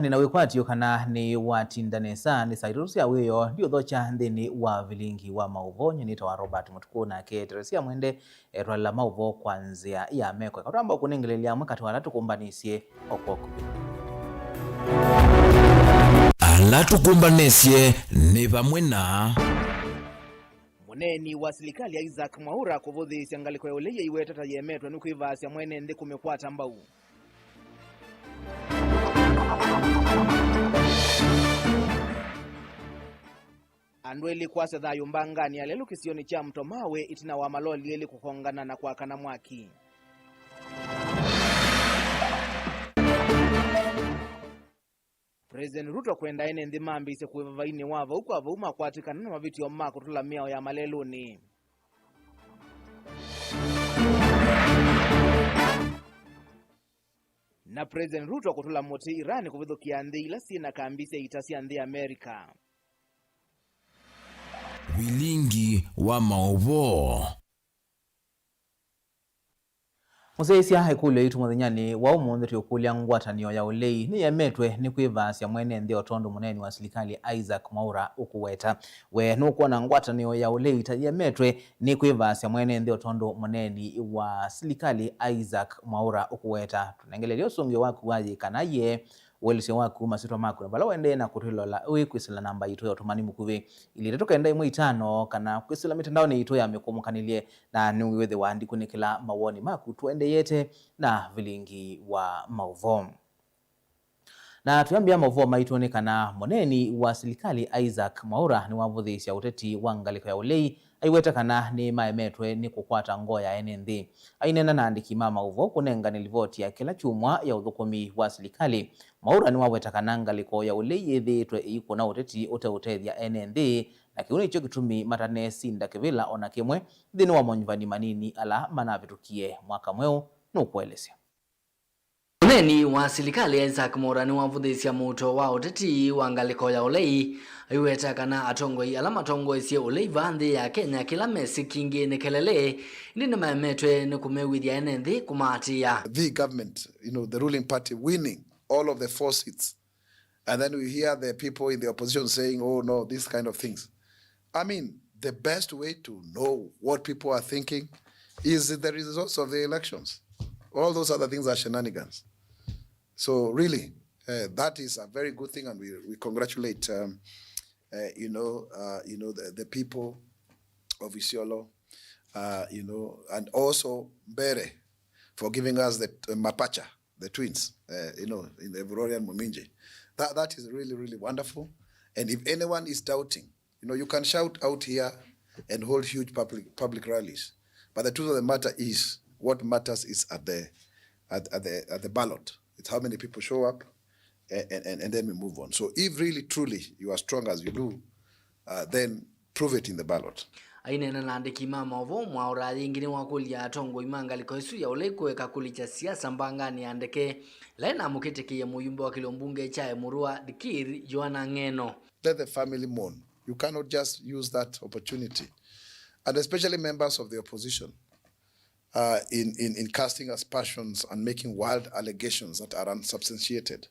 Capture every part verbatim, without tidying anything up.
Nĩ na wĩkwatyo kana nĩ watinda nesa, nĩ saa itatũ sya wĩoo ndiũthokya nthĩnĩ wa vilingi wa maũvoo. Nyie nĩtawa Robert Mũtukũ, nake Teresia Mwende etwalela maũvoo kwa nzĩa ya meko. Eka twamba kũnengelelya amwe katĩ wa ala tũkũmbanĩsye o kw'o kuvĩ. Ala tũkũmbanĩsye nĩ vamwe na mũneeni wa silikalĩ Isaac Mwaura kũvũthĩĩsya ngalĩko ya ũlei aiweta ta yemetwe nĩ kwĩvaasya mwene nthĩ kũmĩkwata mbau. Andũ elĩ kwasya thayũ mbanganĩ ya lelũ kĩsionĩ kya Mto Mawe ĩtina wa maloli elĩ kũkongana na kwakana mwaki. President Ruto kwenda ene nthĩ mambĩĩsye kũĩva vainĩ wa vau kwa vau makwatĩkana na mavĩtyo ma kũtũla mĩao ya malelũnĩ. Na President Ruto kũtũla mũtĩ Iran kũvithũkĩa nthĩ ila syĩ na kambi sya ita sya nthĩ America. Vilingi wa maũvoo. Mũsyaĩĩsya ĩkũlyo yitũ mũthenyanĩ wa ũmũnthĩ, twĩũkũlya ngwatanĩo ya ũlei nĩyemetwe nĩ kwĩvaasya mwene nthĩ o tondũ mũneeni wa silikalĩ Isaac Mwaura ũkũweta. We nũkwona ngwatanĩo ya ũlei ta yemetwe nĩ kwĩvaasya mwene nthĩ o tondũ mũneeni wa silikalĩ Isaac Mwaura ũkũweta? Tũnengelelye ũsũngĩo waku wa yĩ kana yee. Ũelesyo waku, masyĩtwa maku, na vala ũendee na kũtwĩlola wĩ kwĩsĩla namba yitũ ya ũtũmani mũkuvĩ, ilĩ itatũ kenda ĩmwe itano, kana kwĩsĩla mĩtandaonĩ yitũ ya mĩkũmũkanĩlye, na nĩwĩthĩwa ndikunĩkĩla mawoni maku. Tũendeete na vilingi wa maũvoo. Na twĩambĩa maũvoo maitũ nĩ kana mũneeni wa silikalĩ Isaac Mwaura nĩwavũthĩĩsya ũteti wa ngalĩko ya ũlei aiweta kana nĩmaemetwe nĩ kũkwata ngoo ya ene nthĩ. Aineena na andĩki ma maũvoo kũnengane livoti ya kĩla kyumwa ya ũthũkũmi wa silikalĩ, Mwaura nĩwaweta kana ngalĩko ya ũlei yĩthĩĩtwe ĩikũna ũteti ũteũtethya ene nthĩ, na kĩu nĩkyo kĩtumi matanesinda kĩvĩla o na kĩmwe nthĩnĩ wa monyuvani manini ala manavĩtũkie. Mwaka mweũ nũkũelesya. Mũneeni wa silikalĩ Isaac Mwaura nĩwavũthĩĩsya mũuto wa ũteti wa ngalĩko ya ũlei, aiweta kana atongoi ala matongoesye ũlei vaa nthĩ ya Kenya kĩla mesĩ kingĩ nĩ kelele, ĩndĩ nĩmaemetwe nĩ kũmew'ĩthya ene nthĩ kũmaatĩĩa. The government, you know, the ruling party winning all of the four seats. And then we hear the people in the opposition saying, "Oh no, these kind of things." I mean, the best way to know what people are thinking is the results of the elections. All those other things are shenanigans. So really, uh, that is a very good thing, and we, we congratulate, um, uh, you know, uh, you know, the, the people of Isiolo, uh, you know, and also Mbere for giving us the, uh, mapacha, the twins, uh, you know, in the Evurori and Muminji. That, that is really, really wonderful. And if anyone is doubting, you know, you can shout out here and hold huge public, public rallies. But the truth of the matter is, what matters is at the, at, at the, at the ballot. It's how many people show up, and, and, and then we move on. So if really, truly, you are strong as you do, uh, then prove it in the ballot. Aineena na andĩki ma maũvoo, Mwaura yĩngĩ nĩwakũlya atongoi ma ngalĩko ĩsu ya ũlei kũeka kũlikya siasa mbanganĩ ya ndeke ĩla ĩnamũkĩtĩkĩie mũyumbe wa kĩlio mbunge kya Emurua Dikir, Joanna Ng'eno. Let the family mourn. You cannot just use that opportunity. And especially members of the opposition, uh, in, in, in casting aspersions and making wild allegations that are unsubstantiated.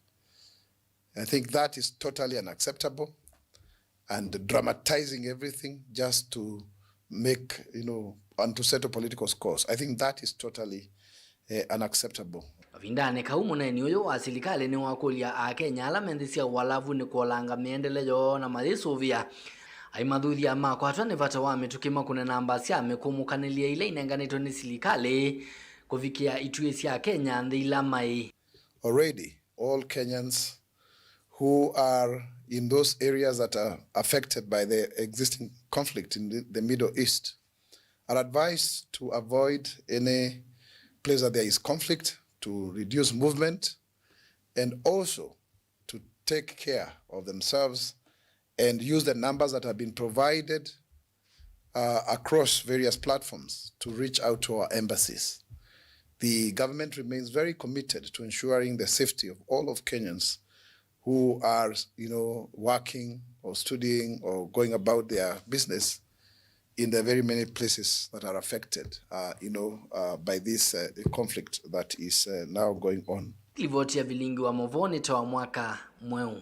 I think that is totally unacceptable, and dramatizing everything just to make, you know, and to settle political scores. I think that is totally, eh, unacceptable. Kavindanĩ kau, mũneeni ũyũ wa silikalĩ nĩwakũlya Akenya ala me nthĩ sya ũalavunĩ kũolanga mĩendele yoo na mayĩsũvĩa. Aimathuthya makwatwa nĩ vata wa mĩtũkĩ makũne namba sya mĩkũmũkanĩlye ila inenganĩtwe nĩ silikalĩ kũvikĩa ituĩ sya Kenya nthĩ ila maĩ. Already, all Kenyans who are in those areas that are affected by the existing conflict in the, the Middle East are advised to avoid any place that there is conflict, to reduce movement, and also to take care of themselves and use the numbers that have been provided, uh, across various platforms to reach out to our embassies. The government remains very committed to ensuring the safety of all of Kenyans who are, you know, working or studying or going about their business in the very many places that are affected, uh, you know, uh, by this, uh, conflict that is, uh, now going on. Livoti ya Vilingi wa Movoo nĩ ta wa mwaka mweũ.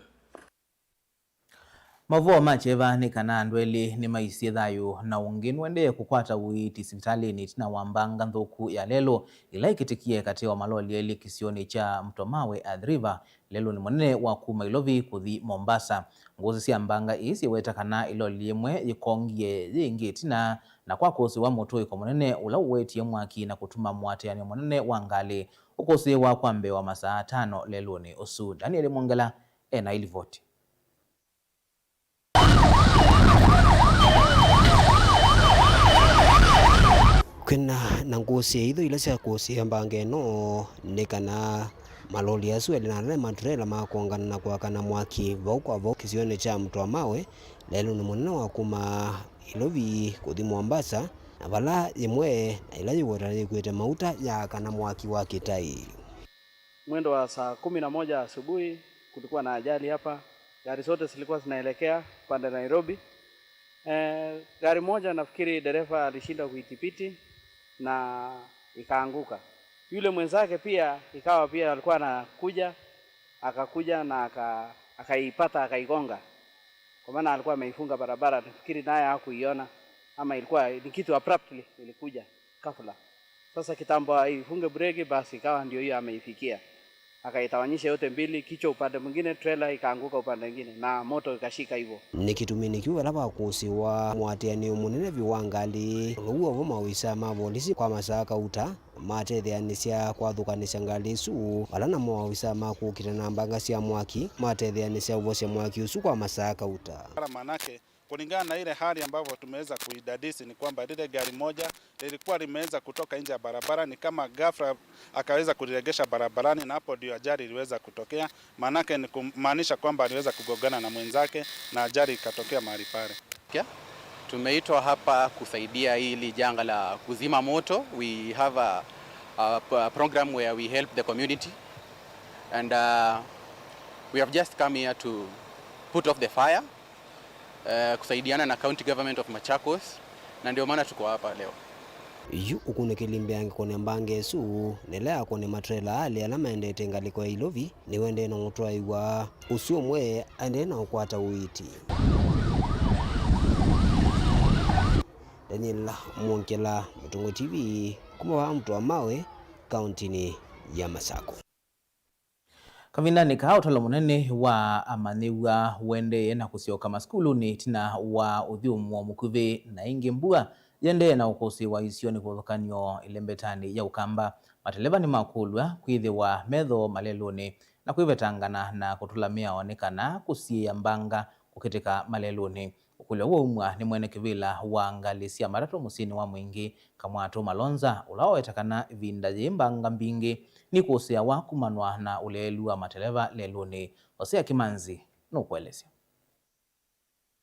Maũvoo ma kyeva nĩ kana andũ elĩ nĩmaisye thayũ na ũngĩ nũendee kũkwata ũiiti sivitalĩnĩ ĩtina wa mbanga nthũku ya lelũ ĩla ĩkĩtĩkie katĩ wa maloli elĩ kĩsionĩ kya Mto Mawe, Athi River, lelũnĩ mũnene wa kuma Ilovi kũthi Mombasa. Ngũsĩ sya mbanga ii syĩweta kana ĩloli yĩmwe yĩkongie yĩ ĩngĩ ĩtina, na kwa kũsĩwa mũtũĩko mũnene ũla ũwetie mwaki na kũtuma mũatĩanĩo mũnene wa ngalĩ ũkũsĩĩwa kwa mbee wa masaa atano lelũnĩ ũsu. Daniel Mwongela e na ĩlivoti. Kwĩna na ngũsĩ ithũ ila sya kũsĩĩa mbanga ĩno nĩ kana maloli asu elĩ na ala nĩ maturela makũngana na kwakana mwaki vau kwa vau kĩsionĩ kya Mto wa Mawe, lelũnĩ mũnene wa kuma Ilovi kũthi Mombasa, na vala yĩmwe na ĩla yĩwetana yĩkuĩte mauta yaakana mwaki wa kĩtai. Mwendo wa saa kumi na moja asubuhi kulikuwa na ajali hapa. Gari zote zilikuwa zinaelekea pande Nairobi. Eh, gari moja nafikiri dereva alishindwa kuidhibiti na ikaanguka. Yule mwenzake pia ikawa pia alikuwa anakuja, akakuja na aka-, akaipata, akaigonga. Kwa maana alikuwa ameifunga barabara, nafikiri naye hakuiona, ama ilikuwa ni kitu abruptly ilikuja ghafla. Sasa kitambo aifunge breki, basi ikawa ndio hiyo ameifikia. Akaitawanyisha yote mbili, kichwa upande mwingine, trailer ikaanguka upande mwingine, na moto ikashika hivyo. Nĩ kĩtuminĩ kĩu vala vakũsĩwa mũatĩanĩo mũnene vyũ wa ngalĩ, ũla w'o vo maovisaa ma volisi kwa masaa kauta matetheanĩsya kwathũkanĩsya ngalĩ ĩsu, vala namo maovisaa ma kũkita na mbanga sya mwaki matetheanĩsya ũvosya mwaki ũsu kwa masaa kauta. Manake, kulingana na ile hali ambavyo tumeweza kuidadisi ni kwamba lile gari moja lilikuwa limeweza kutoka nje ya barabara, ni kama ghafla akaweza kuliregesha barabarani, na hapo ndio ajali iliweza kutokea. Maanake ni kumaanisha kwamba aliweza kugongana na mwenzake na ajali ikatokea mahali pale. Kia? Tumeitwa hapa kusaidia hili janga la kuzima moto. We have a, a, a program where we help the community and, uh, we have just come here to put off the fire. Eh, kusaidiana na County Government of Machakos, na ndio maana tuko hapa leo. Yu ũkunĩkĩli mbeange kũne mbanga ĩsu nĩ ĩla yakũne matrela alĩ ala maendete ngalĩko ya Ilovi nĩwendee na ũtwaĩwa ũsu ũmwe aendee na ũkwata ũiiti. Daniel Mwongela, Mũtũngũ T V, kuma vaa Mto wa Mawe, kauntinĩ ya Masako. Kavindanĩ kaa, ũtalo mũnene wa amanyĩw'a ũendee na kũsyoka masukulunĩ ĩtina wa ũthyũmũo mũkuvĩ, na ĩngĩ mbua yĩendee na ũkũsĩĩwa isionĩ kĩvathũkany'o ĩlembetanĩ ya Ũkamba. Mateleva nĩmakũlw'a kwĩthĩwa metho malelũnĩ na kwĩvetangana na kũtũla mĩao nĩ kana kũsiĩĩa mbanga kũkĩtĩka malelũnĩ. Ũkũlyo ũũ waumw'a nĩ mwene kĩvĩla wa ngalĩ sya matatũ mũsyĩnĩ wa Mwingĩ, Kamwatũ Malonza, ũla waweta kana ĩvinda yĩĩ mbanga mbingĩ nikũsĩawa kumanwa na ũleelu wa mateleva lelũnĩ. Hosea Kimanzi nũkũelesya.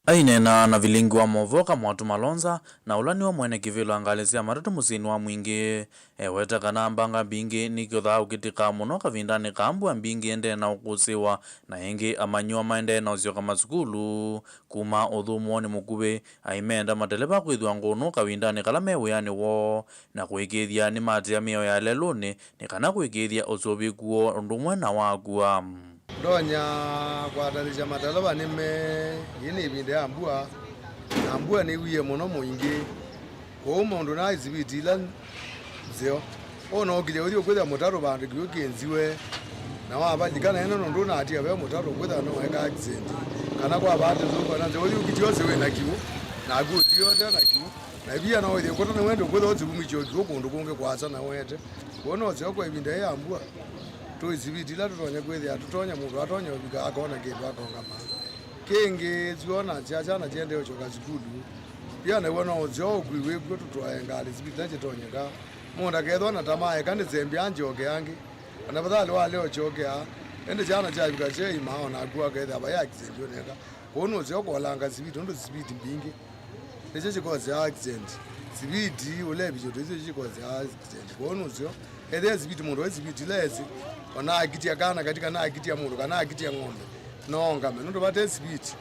Aineena na vilingi wa movoo, Kamwatũ Malonza, na ũla nĩwe mwene kĩvĩla wa ngalĩ sya matatũ mũsyĩnĩ wa Mwingĩ, eweta kana mbanga mbingĩ nikĩothaa ũkĩtĩka mũno kavindanĩ ka mbua mbingĩ ĩendee na ũkũsĩĩwa, na ĩngĩ amanyĩw'a maendee na ũsyoka masukulu. Kuma ũthũmũonĩ mũkuvĩ, aimeenda mateleva kwĩthĩwa ngũnũ kavindanĩ kala me wĩanĩ woo, na kũĩkĩĩthya nĩmaatĩĩa mĩao ya lelũnĩ nĩ kana kũĩkĩĩthya ũsũvĩku woo ũndũ ũmwe na wakua. Ndonya kwatanĩsya mateleva nĩme, ĩĩ nĩ ĩvinda ya mbua, na mbua nĩwie mũno Mwingĩ. Kwoou maũndũ na isiviti ila nzeo. Ũnookilya ũthi ũkwĩthĩa mũtaro vandũ kĩw'ũ kĩnziwe. Na wavalika naena nũndũ ũnaatia ve mũtaro ũkwĩthĩa no eka accident. Kana kwa bahati nzũku na nzeo ũthi ũkitie ũsĩ wĩ na kĩw'ũ. Naku ũtie ũte na kĩw'ũ. Na ivia no wĩthĩe kũta nĩwende ũkwĩthĩa ũsivumĩkye kĩw'ũ kũndũ kũngĩ kwasa na wete. Kwoou no nzeo kwa ĩvinda yĩĩ ya mbua. Tũ isiviti ila tũtonya kwĩthĩa tũtonya mũndũ atonya ũvika akona kĩndũ akongama. Kĩngĩ syona sya syana syendee ũsyoka sukulu. Pia naw'o no ũseo ũkui wĩkw'o tũtwae ngalĩ siviti ila syĩtonyeka. Mũndũ akethwa na tamaa eka ndĩsembya anjoke angĩ. Ona vathali walea ũkyokea, ĩndĩ syana syavika syeima o naku akethĩa vai accident ũneka. Kwoou nũseo kũolanga siviti ũndũ siviti mbingĩ nĩsyo syĩkosea accident. Siviti ũlevikyo tũisyo syĩkosea accident. Kwoou nũseo ethĩa siviti mũndũ wĩ siviti ila esĩ, ona akitia kana kati kana akitia mũndũ kana akitia ng'ombe, no ongame nũndũ vate siviti.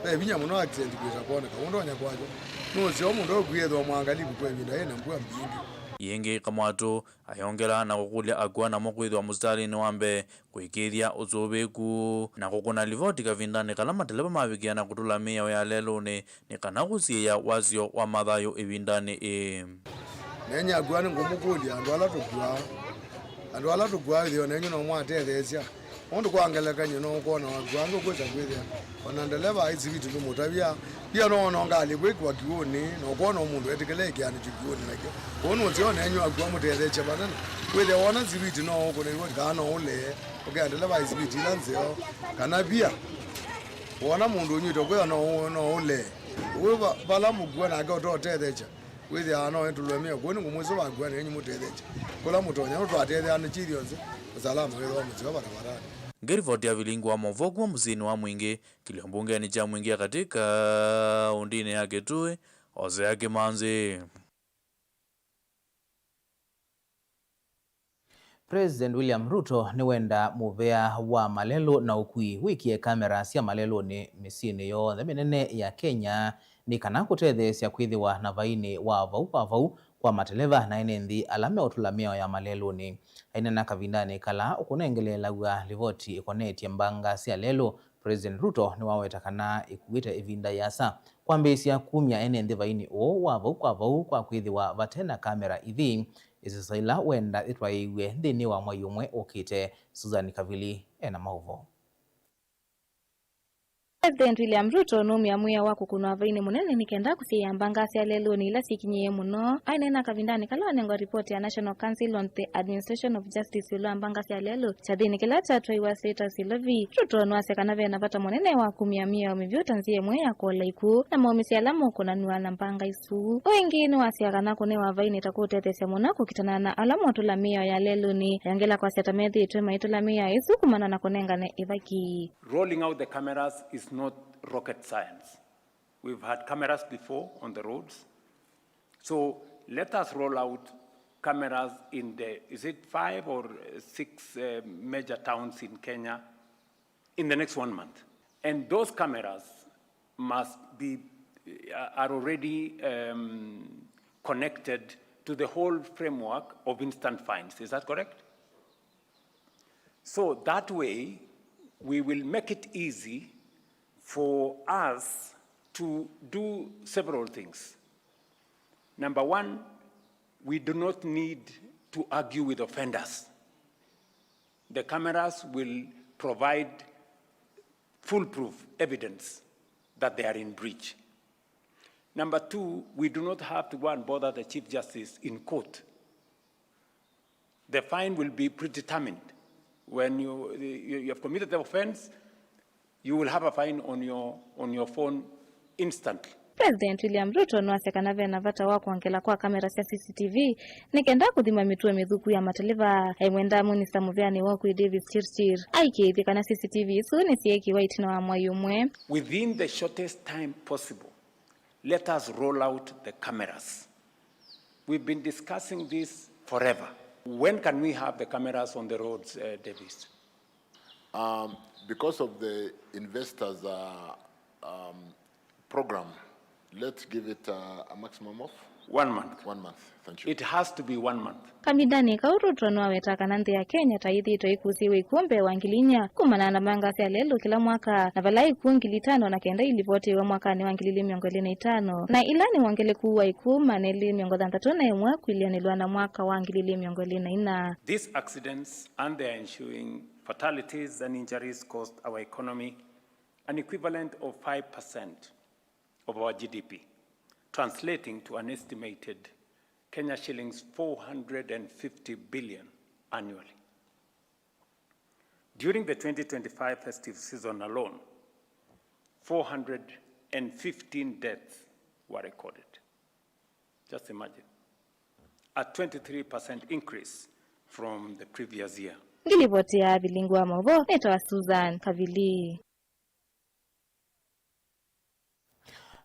Ve vinya mũno accident kwĩsa kwoneka ũndonya kwakyo. Nũseo mũndũ ũkwĩethwa mwangalivu kwa ĩvinda yĩna mbua mbingĩ. Ĩngĩ Kamwatũ ayongela na kũkũlya akua namo kwĩthĩwa mũsitalĩnĩ wa mbee, kũĩkĩĩthya ũsũvĩĩku na kũkũna livoti kavindanĩ kala mateleva mavikĩa na kũtũla mĩao ya lelũnĩ nĩ kana kũsiĩĩa wasyo wa mathayũ ĩvindanĩ ĩĩ. Nenyu akua nĩngũmũkũlya andũ ala tũkuaa, andũ ala tũkuaa ĩthĩo nenyu no mwatetheesya? Nũndũ kwa ngelekany'o no ũkwona wakua angĩ ũkwĩsa kwĩthĩa o na ndeleva aĩ siviti nũmũtavya, pia no wona ngalĩ kwĩkĩwa kĩw'ũnĩ, na ũkwona o mũndũ etĩkĩla ĩkĩanĩkyo kĩw'ũnĩ nakyo. Kwoou nũseo nenyu akua mũtetheesya vanene. Wĩthĩa wona siviti no ũkũne livoti kana no ũlee, ũkea ndeleva aĩ siviti ila nzeo, kana pia wona mũndũ ũnyw'ĩte ũkwĩthĩa no ũ-, no ũlee. Ũu va-, vala mũkua nake ũtotetheesya. Wĩthĩawa no ĩtũlwe mĩao, kwoou nĩngũmwĩsũva akua nenyu mũtetheesye kũla mũtonya, nũndũ twatetheanĩsye ithyonthe, ũsalama wĩthĩwa mũseo vatavatani. Nĩ livoti ya Vilingi wa Mauvoo kuma mũsyĩnĩ wa Mwingĩ, kĩlio mbungenĩ kya Mwingĩ ya Katĩ kaũndĩnĩ ya Kitui, Hosea Kimanzi. President William Ruto nĩwenda mũvea wa malelũ na ũkui wĩkĩe kamera sya malelũnĩ mĩsyĩnĩ yonthe mĩnene ya Kenya nĩ kana kũtetheesya kwĩthĩwa na vainĩ wa vau kwa vau kwa mateleva na ene nthĩ ala meũtũla mĩao ya malelũnĩ. Aineena kavindanĩ kala ũkũnengeleelaw'a livoti ĩkonetye mbanga sya lelũ, President Ruto nĩwaweta kana ĩkuĩte ĩvinda yĩasa kwambĩĩsya kumya ene nthĩ vainĩ ũũ wa vau kwa vau kwa kwĩthĩwa vate na kamera ithi, ĩsesa ila wenda ĩtwaĩĩw'e nthĩnĩ wa mwai ũmwe ũkĩte. Susan Kavili ena maũvoo. President William Ruto nũmĩa mwĩao wa kũkũnwa vainĩ mũnene nĩ kenda kũsiĩĩa mbanga sya lelũnĩ ila syĩkinyĩĩe mũno. Aineena kavindanĩ kala wanengwa ripoti ya National Council on the Administration of Justice ĩũlũ wa mbanga sya lelũ, kyathĩnĩ kĩla kyatwaiwa State House Nairobi, Ruto nĩwasya kana ve na vata mũnene wa kumya mĩao mĩvyũ ta nzĩa ĩmwe ya kũola ikw'ũ na maũmĩsya ala mokũnanw'a na mbanga isu. Ũũ ĩngĩ nĩwasya kana kũnewa vainĩ ta kũũtetheesya mũno kũkitana na ala motũla mĩao ya lelũnĩ, ayongela kwasya ta methĩĩtwe maitũla mĩao ĩsu kumana na kũnengane ĩvaki. Rolling out the cameras is not rocket science. We've had cameras before on the roads. So let us roll out cameras in the, is it five or uh, six uh, major towns in Kenya in the next one month? And those cameras must be, uh, are already um, connected to the whole framework of instant fines. Is that correct? So that way, we will make it easy for us to do several things. Number one, we do not need to argue with offenders. The cameras will provide foolproof evidence that they are in breach. Number two, we do not have to go and bother the Chief Justice in court. The fine will be predetermined. When you, you, you have committed the offense, you will have a fine on your, on your phone instantly. President William Ruto nĩwasya kana ve na vata wa kwongela kwa kamera sya C C T V nĩ kenda kũthima mĩtuo mĩthũku ya mateleva. Aimwenda minista mũveanĩ wa ũkui Davis Chirchir aikĩĩthye kana C C T V isu nĩsyeekĩwa ĩtina wa mwai ũmwe. Within the shortest time possible, let us roll out the cameras. We've been discussing this forever. When can we have the cameras on the roads, uh, Davis? Um, because of the investors, uh, um, program, let's give it, uh, a maximum of? One month. One month. Thank you. It has to be one month. Kavindanĩ kau, Ruto nĩwaweta kana nthĩ ya Kenya ta yĩthĩĩtwe ĩkũsĩĩwe ikw'ũ mbee wa ngili inya kumana na mbanga sya lelũ kĩla mwaka, na vala ikw'ũ ngili itano na kenda ilivotiwe mwakanĩ wa ngili ili mĩongo ĩlĩ na itano, na ila nĩ wongeleku wa ikw'ũ maana elĩ mĩongo thanthatũ na ĩmwe kwĩlĩanĩlw'a na mwaka wa ngili ili mĩongo ĩlĩ na ina. These accidents and their ensuing fatalities and injuries cost our economy an equivalent of five percent of our G D P, translating to an estimated Kenya shillings four hundred and fifty billion annually. During the twenty twenty-five festive season alone, four hundred and fifteen deaths were recorded. Just imagine. A twenty-three percent increase from the previous year. Ngilivoti ya Vilingi wa Mauvoo, nĩtawa Susan Kavili.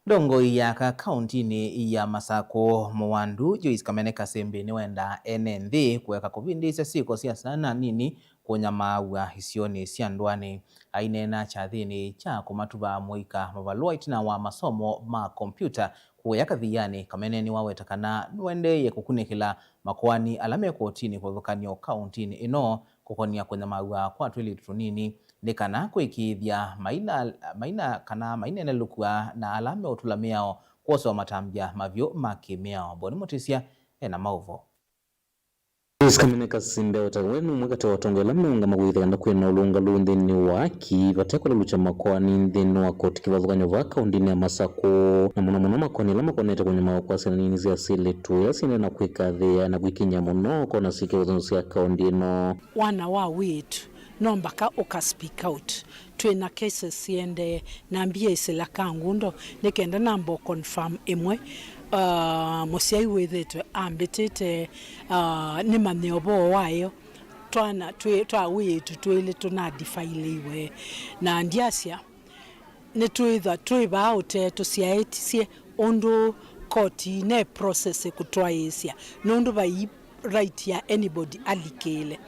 Ndongoi ya aka kauntinĩ ya Masakũ, Mũwandu Joyce Kamene Kasembi, nĩwendaa ene nthĩ kũeka kũvindĩĩsya syĩko sya syana nini kũnyamaaw'a isionĩ sya ndũanĩ. Aineena kyathĩnĩ kya kũmatuva mũika mavalũa ĩtina wa masomo ma kompiuta kũya Kathianĩ, Kamene nĩwaweta kana nũendeeie kũkunĩkĩla makoani ala me kotinĩ kĩvathũkany'o kaũntinĩ ĩno kũkonia kũnyamaaw'a kwa twĩlĩtu tũnini, nĩ kana kũĩkĩĩthya maina, maina kana mainenelũkw'a na ala meũtũla mĩao kwosewa matambya mavyũ ma kĩmĩao. Boni Mũtĩsya e na maũvoo. Grace Kamene Kasimbe, o ta we, nĩ ũmwe katĩ wa atongoi ala meũngama kwĩthĩa kana kwĩ na ũlũngalu nthĩnĩ wa aki vate kũlelũkya makoani nthĩnĩ wa koti kĩvathũkany'o vaa kaũntinĩ ya Masakũ, na mũno mũno makoani ala makonete kũnyamaaw'a kwa syana nini sya asyĩlĩtu ĩla syĩendee na kwĩkathĩĩa na kwĩkiny'a mũno kona syĩkĩwa ũthũnũsya kaũnti ĩno. Wana wa wĩĩtu no mbaka ũka speak out. Twĩ na cases siendee, na mbia isila kangundo, nĩ kenda namba ũ confirm ĩmwe. Ah, mũsyai wĩthĩtwe ambĩtĩte, ah, nĩmanye ũvoo wayo. Twana twĩ, twa wĩĩtu twĩlĩ tũnadifailĩiwe, na ndyasya nĩtwĩthwa twĩ vaa ũtee tũsyaĩtisye ũndũ koti ne process kũtwaĩĩsya, nũndũ vai right ya anybody alikĩĩle.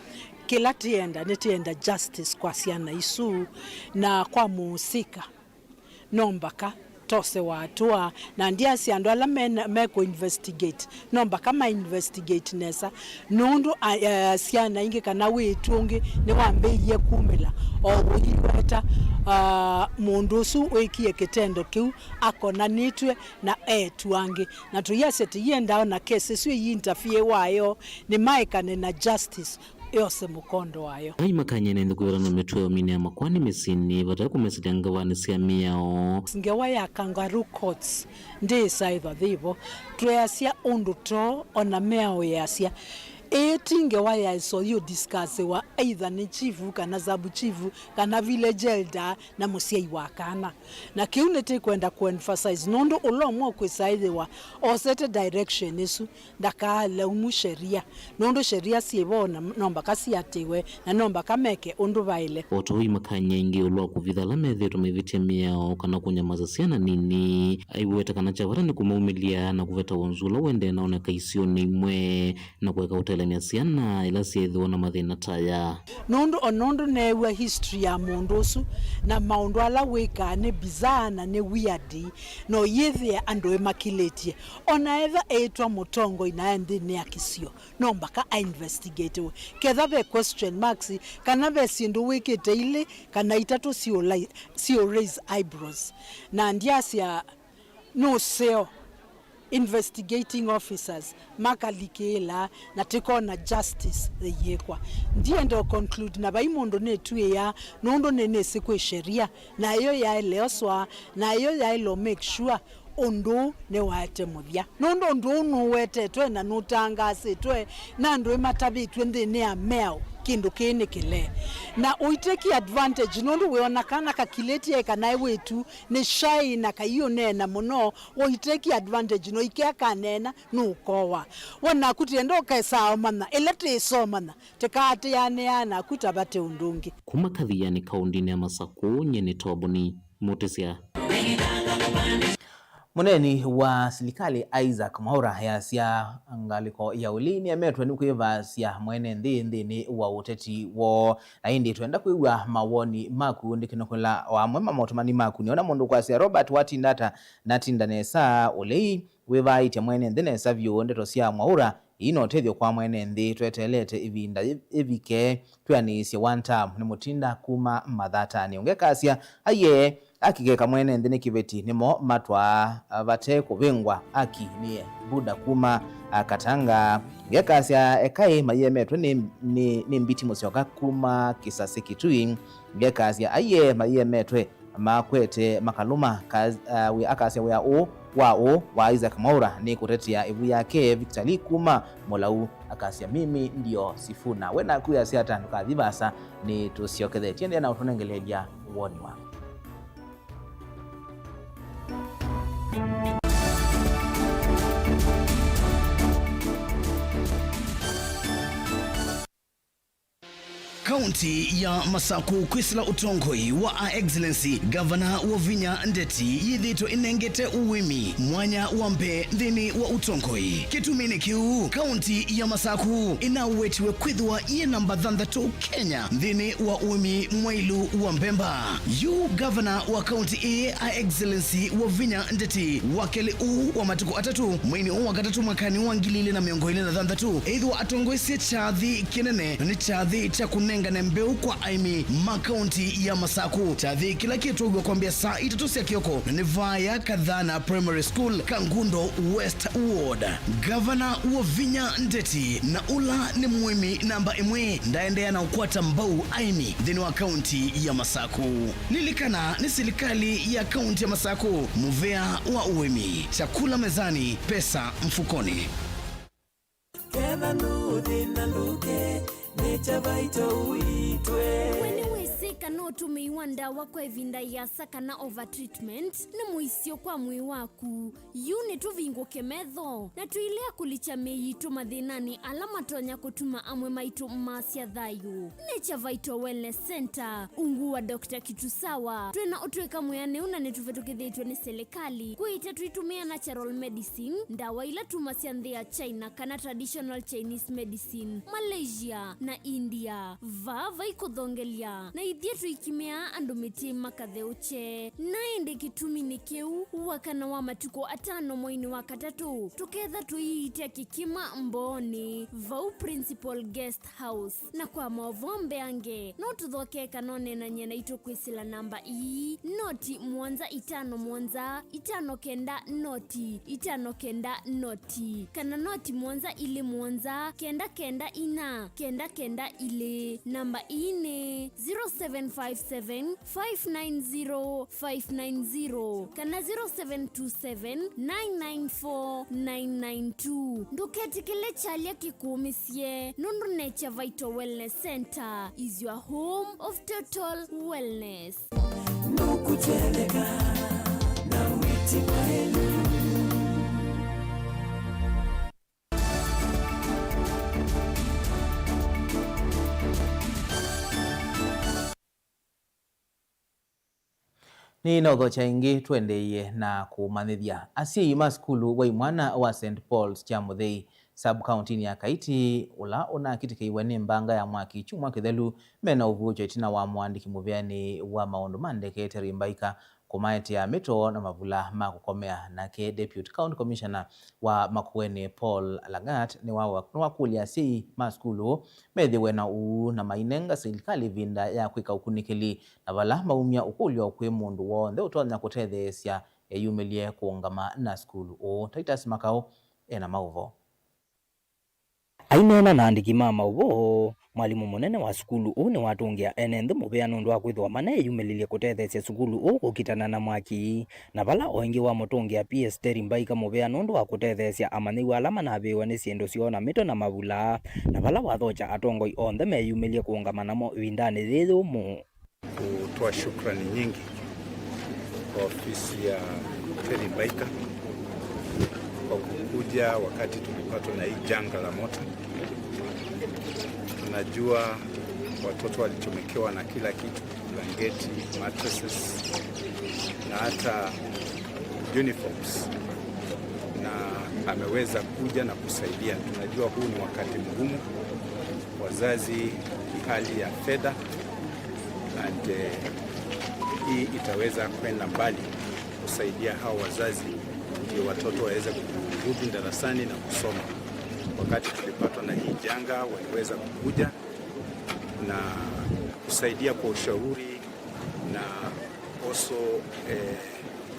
Kĩla tĩenda, nĩtĩenda justice kwa syana isu na kwa mũusika. No mbaka tosewa atũa, na ndyasya andũ ala mena, mekũ investigate, no mbaka ma investigate nesa, nũndũ a, a, syana ingĩ kana wĩĩtu ũngĩ nĩwambĩĩie kumĩla o ũiweta, a, mũndũ ũsu wĩkie kĩtendo kĩu akonanĩtw'e na eĩtu angĩ. Na tũiasya tũiendaa ona kesi ĩsu ĩi interfere wayo, nĩmaekane na justice yose mũkondo wayo. Ai makany'e na nthĩ kwĩvĩla na mĩtwe ya ũmini ya makoani mĩsyĩnĩ vate kũmesĩlya ngavanĩ sya mĩao. Ngewa ya kangaroo courts ndĩĩsaĩthwa yĩvo. Tweasya ũndũ too ona mĩao yĩasya. Ĩĩ ti ngewa ya ĩsoyũ discussiwa either nĩ chief kana sub chief kana village elder na mũsyai wa kana. Na kĩu nĩtĩkwenda kũ emphasize, nũndũ ũla ũmwe ũkwĩsa ĩthĩwa osete direction ĩsu, ndakaalaumu sheria, nũndũ sheria syĩ vo na no mbaka siatĩwe, na no mbaka meke ũndũ vaĩle. O ta ũu imakany'a ingĩ ĩũlũ wa kũvitha ala methĩĩtwe maivĩtya mĩao kana kũnyamasya syana nini, aiweta kana kya vata nĩ kũmaumĩlya na kũveta wonzu ũla ũendee na oneka isionĩ imwe. Na kũeka ũtelemya syana ila syĩthĩwa na mathĩna ta aya. Nũndũ o nũndũ neew'a history ya mũndũ ũsu na maũndũ ala wĩkaa nĩ bizarre na nĩ weird, no yĩthĩe andũ ĩmakilĩtye. O na etha eĩtwa mũtongoi na e nthĩnĩ ya kĩsio, no mbaka a investigatiwe. Ketha ve question marks kana ve syĩndũ wĩkĩte ilĩ kana itatũ siũ-, siũ raise eyebrows. Na ndyasya nũseo investigating officers makalikĩĩla na tĩkona justice yĩĩkwa. Ndienda conclude na vai mũndũ nĩtw'ĩĩa, nũndũ nĩnĩsĩ kwĩ sheria, na ĩyo yaĩle oswa, na ĩyo yaĩle make sure ũndũ ũũ nĩwaete mũthya. Nũndũ ũndũ ũũ nũwetetwe na nũtangaasĩtwe na andũ ĩmatavĩtw'e nthĩnĩ ya mĩao, kĩndũ kĩĩ nĩ kĩlee. Na ũiteki advantage, nũndũ wĩona kana kakilĩtye kana e wĩtu nĩ shy na kaiũneena mũno, ũiteki advantage, no ikea kaneena nũkowa. We naku tĩenda ũkesaa ũmanya, ĩla tĩĩsa ũmanya, tĩkaatĩanĩaa naku ta vate ũndũ ũngĩ. Kuma Kathiani kaũndinĩ ya Masakũ, nyie nĩ Toboni Mũtĩsya. Mũneeni wa silikalĩ Isaac Mwaũra easya ngalĩko ya ũlei nĩemetwe nĩ kwĩvaasya mwene nthĩ nthĩnĩ wa ũteti woo. Na ĩndĩ twenda kwĩw'a mawoni maku ndĩkĩnũkũla o amwe ma maũtũmani maku. Nĩona mũndũ kwasya, Robert watinda ata? Natinda nesa. Ũlei wĩvaaĩtye mwene nthĩ nesa vyũ. Ndeto sya Mwaũra ii no ũtethyo kwa mwene nthĩ. Tweteelete ĩvinda yĩ-, yĩvike twĩanĩĩsye one term. Nĩ Mũtinda kuma Mathatanĩ. Ũngĩ akasya, aiee, aki keka mwene nthĩ nĩ kĩveti, nĩmo matwaa vate kũvĩngwa. Aki nĩye Buda kuma, a, Katanga. Ũngĩ akasya, ekai maiemetwe nĩ, nĩ, nĩ Mbiti Mũsyoka kuma Kĩsasĩ Kitui. Ũngĩ akasya, aiee, maiemetwe makwete makalũma. Ka-, uh, wĩ-, akasya wĩa ũũ wa ũũ wa Isaac Mwaũra nĩ kũtetea ĩvu yake. Victor Lee kuma Mũlau akasya, mimi ndio Sifuna. We naku yasya ata? Ndũkathi vaasa, nĩ tũsyokethe. Tiendea na ũtũnengeleelya woni waku. Kaunti ya Masaku kwĩsĩla ũtongoi wa Her Excellency Gavana Wavinya Ndeti yĩthĩĩtwe ĩnengete ũĩmi mwanya wa mbee nthĩnĩ wa ũtongoi. Kĩtuminĩ kĩu, kaunti ya Masaku ĩnawetiwe kwĩthĩwa yĩ namba thanthatũ Kenya nthĩnĩ wa ũĩmi mwaĩlu wa mbemba. Yu gavana wa kaunti ĩĩ, Her Excellency Wavinya Ndeti, wa kelĩ ũũ wa matukũ atatũ mweinĩ ũũ wa katatũ mwakanĩ wa ngili ilĩ na mĩongo ĩlĩ na thanthatũ, ethĩwa atongoesye kyathĩ kĩnene, na nĩ kyathĩ kya kũnengane mbeũ kwa aĩmi ma kaunti ya Masaku, kyathĩ kĩla kĩtwauw'a kwambĩa saa itatũ sya kĩoko, na nĩ vaya Kathana Primary School, Kangundo West Ward. Gavana Wavinya Ndeti, na ũla nĩ mũĩmi namba ĩmwe, ndaendeea na ũkwata mbau aĩmi nthĩnĩ wa kaunti ya Masaku. Lilikana, nĩ silikalĩ ya kaunti ya Masaku, mũvea wa ũĩmi. Chakula mezani, pesa mfukoni. Ketha ndũthĩna ndũke, nĩ Chavaito ũitwe. We nĩwĩsĩ kana ũtũmĩi wa ndawa kwa ĩvinda ĩasa kana over treatment nĩ mũisyo kwa mwĩĩ waku? Yu nĩtũvingũke metho na tũilea kũlikya mĩĩ yitũ mathĩnanĩ ala matonya kũtuma amwe maitũ maasya thayũ. Nature Vital Wellness Center, ungu wa Doctor Kitusawa, twĩna ũtw'ĩka mwĩanĩu na nĩtũvĩtũkĩthĩtw'e nĩ silikalĩ kwĩĩte tũitũmĩa natural medicine, ndawa ila tumasya nthĩ ya China kana traditional Chinese medicine, Malaysia na India. Vaa vai kũthongelya, na ithyĩ tũikimĩaa andũ mĩtĩ makatheũkye. Na ĩndĩ kĩtuminĩ kĩu, wakana wa matukũ atano mweinĩ wa katatũ, tũketha tũiitya kĩkima Mbooni, vau Principal Guest House. Na kwa maũvoo mbeange, no tũthokee kana ũneenany'e naitũ kwĩsĩla namba ii, noti mũonza itano mũonza, itano kenda noti, itano kenda noti, kana noti mũonza ilĩ mũonza, kenda kenda inya, kenda kenda ilĩ. Namba ii nĩ zero seven five seven, five nine zero, five nine zero kana zero seven two seven, nine nine four, nine nine two. Ndũketĩkĩle kyalya kĩkũũmĩsye, nũndũ Nature Vital Wellness Center is your home of total wellness. Ndũkũtetheka na wĩti mwaĩlu. Nĩnaũthokya ĩngĩ, tũendeeie na kũmanyĩthya. Asyai ma sukulu wa imwana wa Saint Paul's kya Mũthei, sub-kauntinĩ ya Kaiti, ũla ũnakitĩkĩiwe nĩ mbanga ya mwaki kyumwa kĩthelu, mena ũvuũkyo ĩtina wa mũandĩki mũvĩanĩ wa maũndũ ma ndeke Terry Mbaika kũmaetĩa mĩtoo na mavula ma kũkomea. Nake Deputy County Commissioner wa Makueni Paul Lagat nĩwa-, nĩwakũlya asyai ma sukulu methĩwe na ũuu na mainenga silikalĩ ĩvinda ya kwĩka ũkunĩkĩli, na vala maumya ũkũlyo kwĩ mũndũ w'onthe ũtonya kũtetheesya eyumĩlye kũũngama na sukulu ũũ. Titus Makau ena maũvoo. Aineena na andĩki ma maũvoo, mwalimũ mũnene wa sukulu ũũ nĩwatũngĩa ene nthĩ mũvea nũndũ wa kwĩthĩwa maneyumĩlĩlye kũtetheesya sukulu ũũ kũkitana na mwaki. Na vala o ĩngĩ wamũtũngĩa P S Terry Mbaika mũvea nũndũ wa kũtetheesya amanyĩw'a ala manavĩĩwe nĩ syĩndũ syoo na mĩto na mavula, na vala wathokya atongoi onthe meyumĩlye kũũngama namo ĩvindanĩ yĩĩ yũmũ. Kutoa shukrani nyingi kwa ofisi ya Terry Mbaika kwa kukuja wakati tulipatwa na hii janga la moto. Tunajua watoto walichomekewa na kila kitu, blanketi, mattresses na hata uniforms, na ameweza kuja na kusaidia. Tunajua huu ni wakati mgumu, wazazi, hali ya fedha, and, eh, hii itaweza kwenda mbali kusaidia hao wazazi ndio watoto waweze kurudi darasani na kusoma. Wakati tulipatwa na hii janga, waliweza kukuja na kusaidia kwa ushauri na also, eh,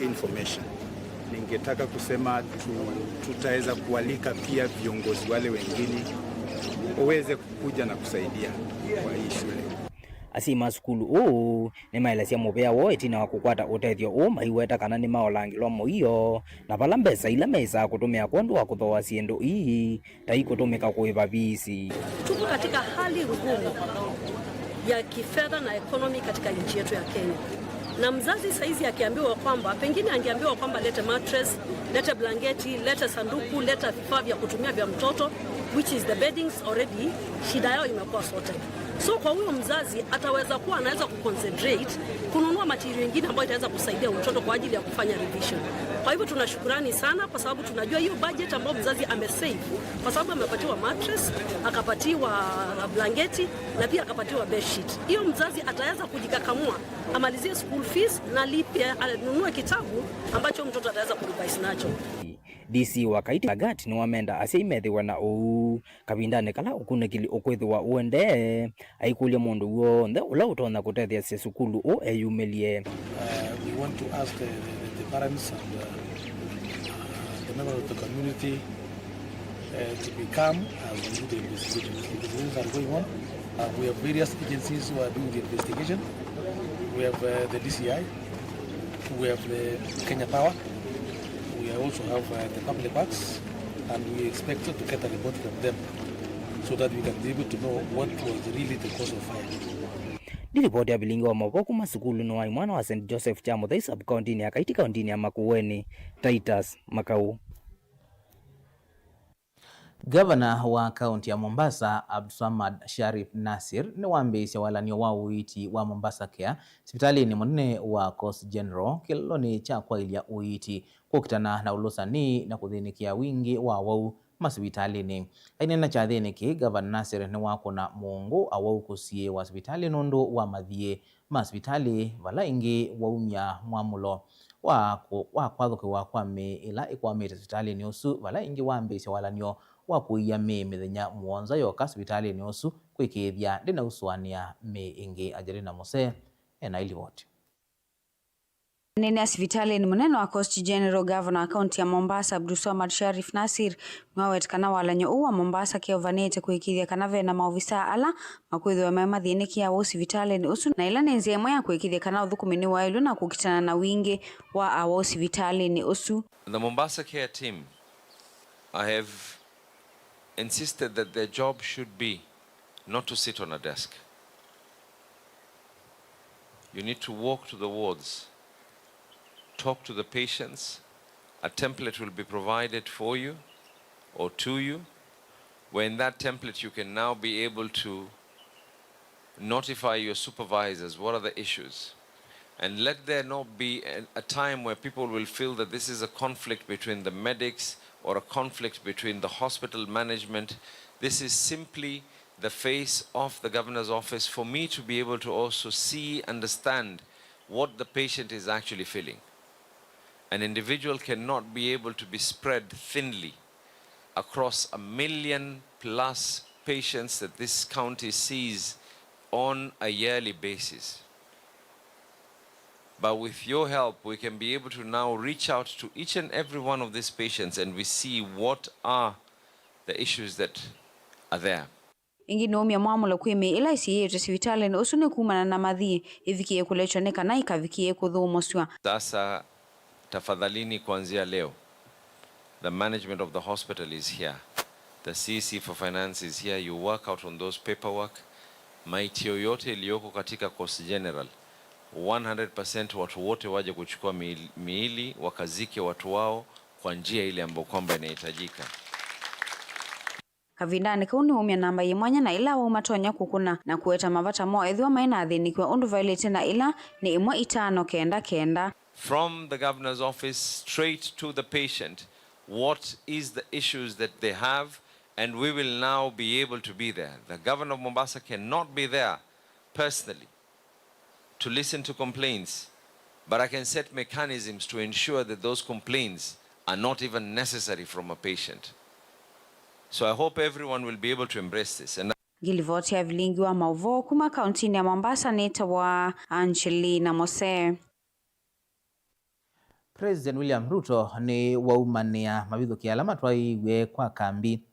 information. Ningetaka kusema tu-, tutaweza kualika pia viongozi wale wengine waweze kuja na kusaidia kwa hii shule. Asyai ma sukulu ũũ nĩmaelesya mũvea woo ĩtina wa kũkwata ũtethyo ũũ maiweta kana nĩmaolangĩlwa mũio, na vala mbesa ila meĩsaa kũtũmĩa kwondũ wa kũthooa syĩndũ ii ta ikũtũmĩka kũĩva viisi. Tuko katika hali ngumu ya kifedha na economy katika nchi yetu ya Kenya. Na mzazi saizi akiambiwa kwamba, pengine angeambiwa kwamba lete mattress, lete blanketi, lete sanduku, lete vifaa vya kutumia vya mtoto, which is the beddings already, shida yao imekuwa sorted. So kwa huyo mzazi ataweza kuwa anaweza kuconcentrate kununua material ingine ambayo itaweza kusaidia mtoto kwa ajili ya kufanya revision. Kwa hivyo tuna shukurani sana kwa sababu tunajua hiyo budget ambayo mzazi amesave kwa sababu amepatiwa mattress, akapatiwa blanketi na pia akapatiwa bedsheet. Hiyo mzazi ataweza kujikakamua amalizie school fees na lipia, anunue kitabu ambacho mtoto ataweza kurevise nacho. D C wa Kaiti Lagat nĩwamenda asyai methĩwe na ũu kavindanĩ kala ũkunĩkĩli ũkwĩthĩwa ũendee, aikũlya mũndũ w'onthe ũla ũtonya kũtetheesya sukulu ũũ eyumĩlye. Uh, we want to ask the, the, the parents and, uh, uh, the members of the community, uh, to be calm as we do the investigations. Investigations are going on. Uh, we have various agencies who are doing the investigation. We have, uh, the D C I, we have the Kenya Power, we also have, uh, the public works, and we expect to get a report from them so that we can be able to know what was really the cause of fire. Nĩ livoti ya vilingi wa maũvoo kuma sukulunĩ wa imwana wa Saint Joseph kya Mũthei sub-kauntinĩ ya Kaiti kauntinĩ ya Makueni, Titus Makau. Gavana wa kaunti ya Mombasa, Abdulswamad Sharif Nasir, nĩwambĩĩsye walany'o wa ũiiti wa Mombasa Care sivitalĩnĩ mũnene wa Coast General kĩlolonĩ kya kwaĩlya ũiiti, kũkitana na ũlũsani na kũthĩnĩkĩa wingĩ wa awau masivitalĩnĩ. Aineena kyathĩnĩ kĩĩ, Gavana Nasir nĩwakũna mũũngũ awau kũsiĩĩwa sivitalĩ nũndũ wa mathiĩ ma sivitalĩ, vala ĩngĩ waumya mwamũlo wa kũ-, wa kwathũkĩwa kwa mĩĩ ĩla ĩkwamĩte sivitalĩnĩ ũsu, vala ĩngĩ wambĩĩsya walany'o wa kũia mĩĩ mĩthenya mũonza yoka sivitalĩnĩ ũsu kwĩkĩĩthya ndĩnausũanĩa mĩĩ ĩngĩ. Angelina Mose ena ilivoti. Aneenea sivitalĩnĩ mũnene wa Coast General, Gavana wa kaunti ya Mombasa, Abdulswamad Sharif Nasir, nĩwaweta kana walany'o ũũ wa Mombasa Care ũvanĩte kũĩkĩĩthya kana ve na maovisaa ala makwĩthĩwa me mathĩnĩkĩa awau sivitalĩnĩ ũsu, na ĩla nĩ nzĩa ĩmwe ya kũĩkĩĩthya kana ũthũkũmi nĩwaĩlw'e na kũkitana na wingĩ wa awau sivitalĩnĩ ũsu. The Mombasa Care team, I have insisted that their job should be not to sit on a desk. You need to walk to the wards, talk to the patients. A template will be provided for you or to you, where in that template you can now be able to notify your supervisors what are the issues. And let there not be a, a time where people will feel that this is a conflict between the medics or a conflict between the hospital management. This is simply the face of the governor's office for me to be able to also see, understand what the patient is actually feeling. An individual cannot be able to be spread thinly across a million plus patients that this county sees on a yearly basis. But with your help, we can be able to now reach out to each and every one of these patients and we see what are the issues that are there. Ĩngĩ nĩwaumya mwamũlo kwĩ mĩĩ ĩla ĩsiĩĩtwe sivitalĩnĩ ũsu nĩ kumana na mathiĩ ĩvikĩe kũlekywa nĩ kana ĩkavikĩe kũthũmũsw'a. Sasa tafadhalini, kuanzia leo, the management of the hospital is here. The C C for finance is here. You work out on those paperwork. Maiti yoyote iliyoko katika Coast General, one hundred percent watu wote waje kuchukua miili, miili, wakazike watu wao kwa njia ile ambayo kwamba inahitajika. Kavindanĩ kau nĩwaumya namba yĩ mwanya na ĩla awau matonya kũkũna na kũweta mavata moo ethĩwa mainathĩnĩkiwa ũndũ vaĩlĩte na ĩla nĩ ĩmwe itano kenda kenda. From the governor's office straight to the patient, what is the issues that they have, and we will now be able to be there. The governor of Mombasa cannot be there personally to listen to complaints, but I can set mechanisms to ensure that those complaints are not even necessary from a patient. So I hope everyone will be able to embrace this. And Ngilivoti ya vilingi wa maũvoo kuma kauntinĩ ya Mombasa nĩtawa Angelina Mose. President William Ruto nĩwaumanĩa mavithũkĩo ala matwaĩiw'e kwa kambi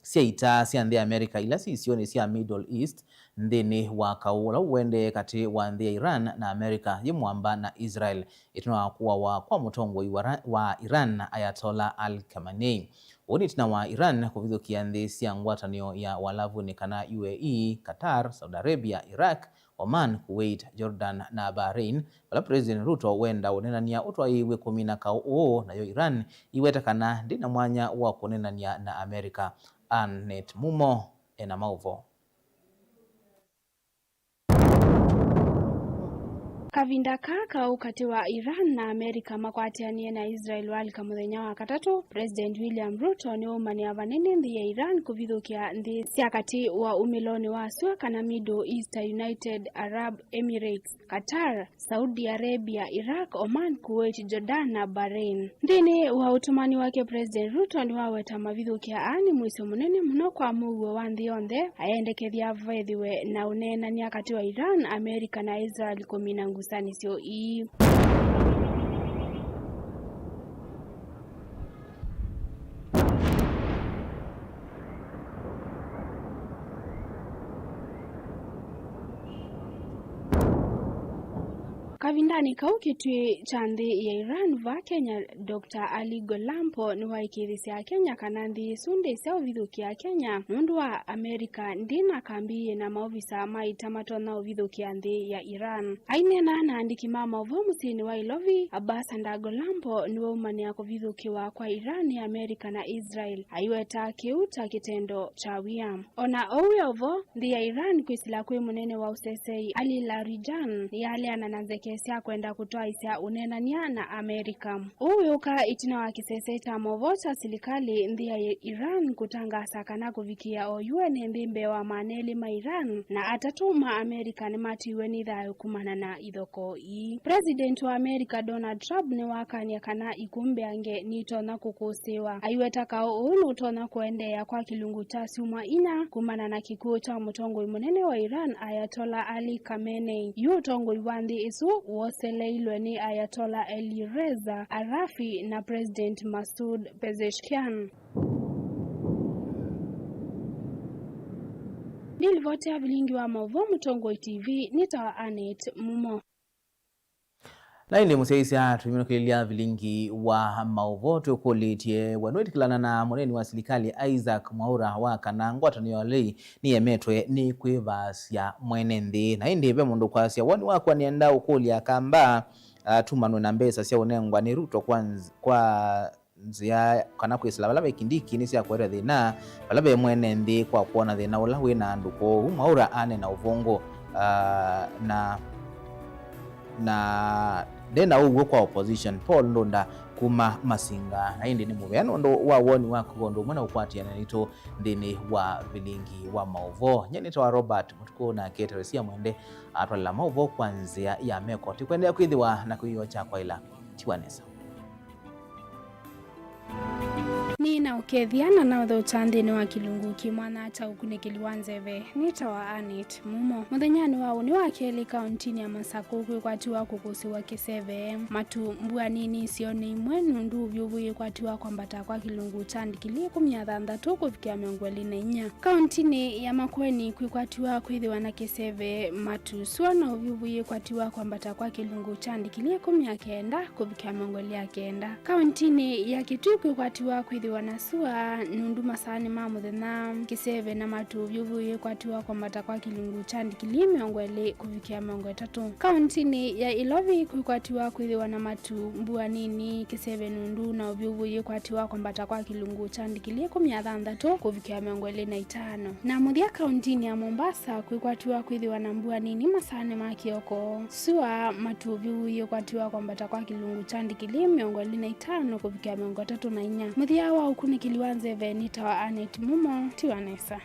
sya ita sya nthĩ ya America ila syĩ isionĩ sya Middle East nthĩnĩ wa kaũ ũla ũendee katĩ wa nthĩ ya Iran na America yĩ mũamba na Israel, ĩtina wa kũawa kwa mũtongoi wa Ra-, wa Iran, Ayatollah Ali Khamenei. Ũu nĩ ĩtina wa Iran kũvithũkĩa nthĩ sya ngwatanĩo ya Ũalavunĩ kana U A E, Qatar, Saudi Arabia, Iraq, Oman, Kuwait, Jordan, na Bahrain, vala President Ruto wenda ũnenany'a ũtwaĩĩw'e kũmina kaũ ũũ, nayo Iran ĩiweta kana ndĩ na mwanya wa kũnenany'a na America. Annet Mumo ena maũvoo. Kavinda kaa kaũ katĩ wa Iran na Amerika makwatĩanĩe na Israel walika mũthenya wa katatũ, President William Ruto nĩwaumanĩa vanene nthĩ ya Iran kũvithũkĩa nthĩ sya katĩ wa umĩlonĩ wa sua kana Middle East ta United Arab Emirates, Qatar, Saudi Arabia, Iraq, Oman, Kuwait, Jordan na Bahrain. Nthĩnĩ wa ũtũmani wake, President Ruto nĩwaweta mavithũkĩa aa nĩ mũisyo mũnene mũno kwa mũuo wa nthĩ yonthe, ayendekethya vethĩwe na ũneenany'a katĩ wa Iran, Amerika na Israel kũmina ngusanĩsyo ii. Kavindanĩ kau kĩtuĩ kya nthĩ ya Iran vaa Kenya, Doctor Ali Golampo nĩwaĩkĩĩthĩsya Akenya kana nthĩ ĩsu ndĩsya ũvithũkĩa Kenya nũndũ wa Amerika ndĩ na kambi yĩ na maovisa ma ita matonya ũvithũkĩa nthĩ ya Iran. Aineena na andĩki ma maũvoo mũsyĩnĩ wa Ilovi, Ambassador Golampo nĩwaumanĩa kũvithũkĩwa kwa Iran nĩ Amerika na Israel, aiweta kĩu ta kĩtendo kya wia. O na oou wĩ o vo, nthĩ ya Iran kwĩsĩla kwĩ mũnene wa ũsesei Ali Larijani nĩyaleana na nzeke sya kwenda kũtwaĩsya ũneenany'a na Amerika. Ũu wĩũka ĩtina wa kĩsese kya maũvoo kya silikalĩ nthĩ ya Iran kũtangaasa kana kũvikĩĩa o yu ene nthĩ mbee wa maana elĩ ma Iran na atatũ ma Amerika nĩmatiiwe nĩ thayũ kumana na ithokoo ii. President wa Amerika Donald Trump nĩwakany'a kana ikw'ũ mbeange nitonya kũkũsĩĩwa. Aiweta kaũ ũũ nũtonya kũendeea kwa kĩlungu kya syumwa inya kumana na kĩkw'ũ kya mũtongoi mũnene wa Iran Ayatollah Ali Khamenei. Yu ũtongoi wa nthĩ ĩsu woseleilwe nĩ Ayatollah Ali Reza Arafi na President Masoud Pezeshkian. Nĩ livoti ya vilingi wa maũvoo Mũtongoi T V, nĩtawa Annet Mumo. Na ĩndĩ mũsyaĩĩsya, tũimĩnũkĩlĩlya vilingi wa maũvoo, twĩkũlĩtye, we nĩwĩtĩkĩlana na mũneeni wa silikalĩ Isaac Mwaũra wa kana ngwatanĩo ya ũlei nĩyemetwe nĩ kwĩvaasya mwene nthĩ? Na ĩndĩ ve mũndũ ũkwasya, woni wakwa, nĩenda ũkũlya Kamba atumanwe na mbesa sya ũnengwa nĩ Ruto kwa nz-, kwa nzĩa kana kwĩsĩla vala ve Kindiki nĩ sya kũete thĩna vala ve mwene nthĩ kwa kwona thĩna ũla wĩ na andũ kũu. Mwaũra aneena ũvũngũ, ah, na, na nde na ũw'o kwa opposition. Paul Ndunda kuma Masinga. Na ĩndĩ nĩ mũvea nũndũ wa woni waku ũndũ ũmwe na ũkwatĩanĩa naitũ nthĩnĩ wa vilingi wa maũvoo. Nye nĩtawa Robert Mũtukũ, nake Teresia Mwende atwalela maũvoo kwa nzĩa ya meko. Tũkwendeea kwĩthĩwa na kwĩyoo kya kwaĩla. Tiwa nesa. Nĩ na ũkethya na naũthokya nthĩnĩ wa kĩlungu kĩ mwanya kya ũkunĩkĩli wa nzeve. Nĩtawa Annet Mumo. Mũthenyanĩ wa ũnĩ wa kelĩ kaũntinĩ ya Masakũ kwĩkwatiwa kũkũsĩwa kĩseve, matu, mbua nini isionĩ imwe nũndũ ũvyũvu yĩkwatiwa kwambata kwa kĩlungu kya ndikilii ĩkũmi na thanthatũ kũvikĩa mĩongo ĩlĩ na inya. Kaũntinĩ ya Makueni kwĩkwatiwa kwĩthĩwa na kĩseve, matu, sua na ũvyũvu yĩkwatiwa kwambata kwa kĩlungu kya ndikilii ĩkũmi na kenda kũvikĩa mĩongo ĩlĩ na kenda. Kaũntinĩ ya Kitui kwĩkwatiwa kwĩthĩwa na sua nũndũ masaanĩ ma mũthenya, kĩseve na matu, ũvyũvu yĩkwatiwa kwambata kwa kĩlungu kya ndikilii mĩongo ĩlĩ kũvikĩa mĩongo ĩtatũ. Kaũntinĩ ya Ilovi kwĩkwatiwa kwĩthĩwa na matu, mbua nini, kĩseve nũndũ na ũvyũvu yĩkwatiwa kwambata kwa kĩlungu kya ndikilii ĩkũmi na thanthatũ kũvikĩa mĩongo ĩlĩ na itano. Na mũthya kaũntinĩ ya Mombasa kwĩkwatiwa kwĩthĩwa na mbua nini masaanĩ ma kĩoko, sua, matu, ũvyũvu yĩkwatiwa kwambata kwa kĩlungu kya ndikilii mĩongo ĩlĩ na itano kũvikĩa mĩongo ĩtatũ na inya. Mũthya wa ũkunĩkĩli wa nzeve nĩtawa Annet Mumo, tiwa nesa.